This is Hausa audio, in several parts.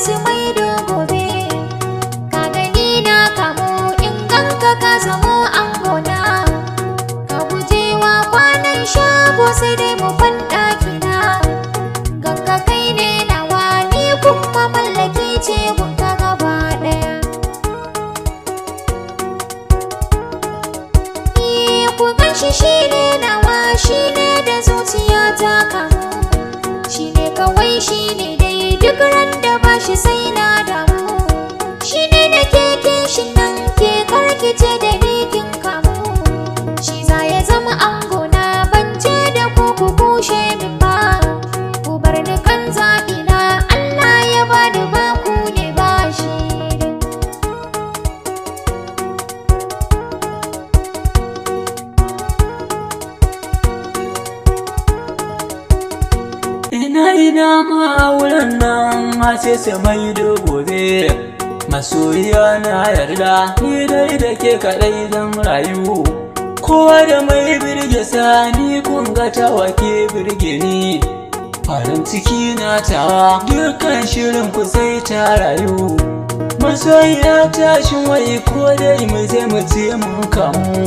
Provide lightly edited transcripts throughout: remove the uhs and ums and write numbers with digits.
su maido gobe. Ka gani na kamo in ganka ka zamo angona. Ka gujewa kwanan shago sai dai mu kwan ɗakina. Ganka kai ne nawa ni kuma mallaki ce gunka gaba ɗaya. Ku ganshi shi ne nawa shi ne da zuciya ta kamu. Shi ne kawai shi ne dai duk ran da ba shi sai na damu. Shi ne da keke shi nan ke karkice da ni kin kamu. Shi za ya zama angona ban ce da ku ku kushe min ba. Ku bar ni kan zaɓina Allah ya bani ba ku ne ba shi dai. Ina ina ma auren nan hace sai mai gobe. Masoyiya na yarda ni dai da ke kaɗai zan rayu. Kowa da mai birge sa ni kun ga tawa ke birge ni. Farin ciki na tawa dukkan shirin ku sai ta rayu. Masoyiya tashin wai ko dai mu je mu ce mun kamu.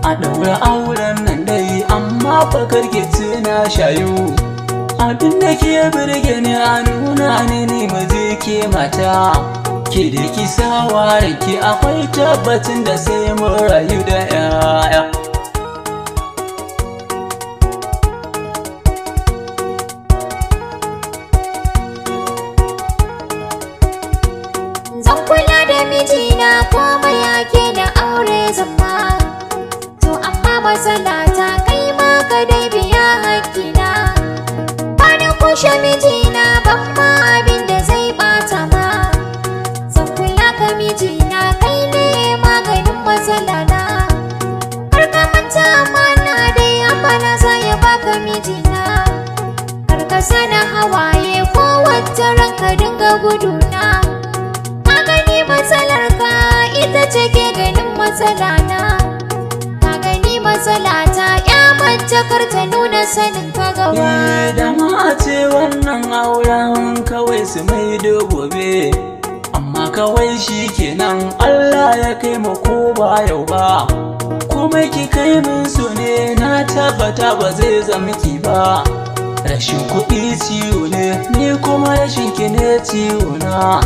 A ɗaura auren nan dai amma fa karki na shayu. Abin da ke birge ni a nuna ni ni maje ke mata. Ke da ki sawa ranki akwai tabbacin da sai mun rayu da 'ya'ya. Zan kula da mijina komai yake da aure zama. To amma matsala ta kai ma ka dai biya hakkina. Bani kushe mijina ban ma abin da zai bata ma. Zan kula ka mijina kai ne maganin matsala na. Kar ka manta amana dai amana za ya baka mijina. Kar ka sana hawaye ko wata ranka dinga guduna. Ka gani matsalar ka ita ce ke ganin matsala na. Ka gani matsala ta ya mace kar ta nuna sanin ka gaba. Da ma a ce wannan auren kawai su mai gobe. Amma kawai shi kenan Allah ya kai mu ko ba yau ba. Komai ki kai min so ne na tabbata ba zai zama ki ba. Rashin kuɗi ciwo ne ni kuma rashin ki ne ciwo na.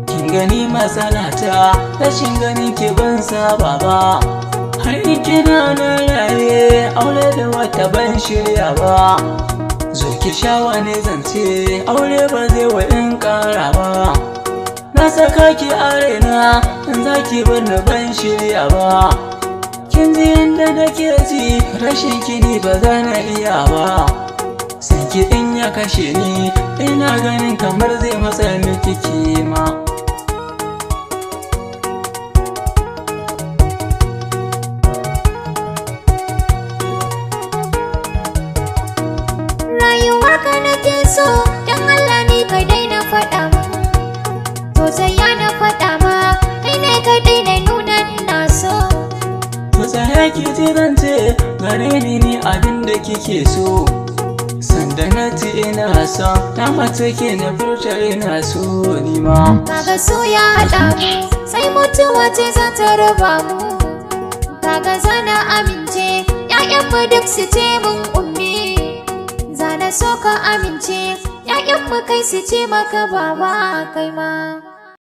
Kin gani matsala ta rashin ganin ki ban saba ba. Har in kina nan raye aure da wata ban shirya ba. Zo ki sha wani zance aure ba zai wa in ƙara ba. Na saka ki a raina in za ki bar ni ban shirya ba. Kin ji yanda nake ji rashin ki ni ba za na iya ba. San ki in ya kashe ni ina ganin kamar zai matsa miki kima. Rayuwarka nake so don Allah ni ka daina faɗa mun. To sai ya na faɗa ma kai ne ka daina nuna ina so. To tsaya ki ji zance gare ni ni abin da kike so. Sanda na ci ina son na mace ke na furta ina so ni ma. Kaga so ya haɗa mu sai mutuwa ce za ta raba mu. Kaga zana amince ƴaƴanmu duk su ce mun ummi. Zana so ka amince ƴaƴanmu kai su ce maka baba kai ma.